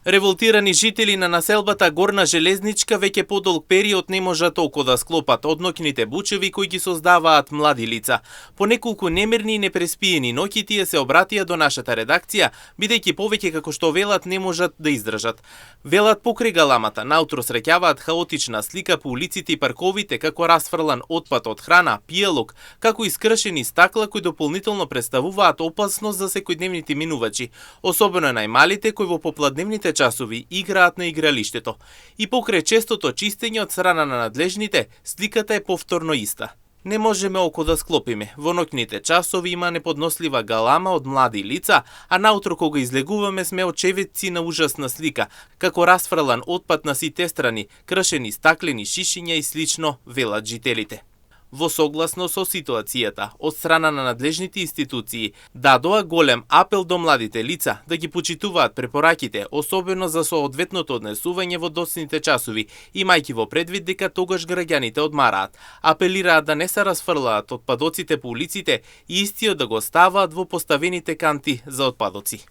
Револтирани жители на населбата Горна Железничка веќе подолг период не можат толку да склопат од ноќните бучеви кои ги создаваат млади лица. По неколку немирни и непреспиени ноќи тие се обратија до нашата редакција, бидејќи повеќе како што велат не можат да издржат. Велат покрај галамата, наутро среќаваат хаотична слика по улиците и парковите како расфрлан отпад од храна, пијалок, како и скршени стакла кои дополнително представуваат опасност за секојдневните минувачи, особено најмалите кои во попладневните часови играат на игралиштето. И покрај честото чистење од страна на надлежните, сликата е повторно иста. Не можеме око да склопиме. Во ноќните часови има неподнослива галама од млади лица, а наутро кога излегуваме сме очевидци на ужасна слика, како расфрлан отпад на сите страни, кршени стаклени шишиња и слично, велат жителите. Во согласно со ситуацијата, од страна на надлежните институции, дадоа голем апел до младите лица да ги почитуваат препораките, особено за соодветното однесување во доцните часови, имајќи во предвид дека тогаш граѓаните одмараат. Апелираат да не се расфрлаат отпадоците по улиците и истиот да го ставаат во поставените канти за отпадоци.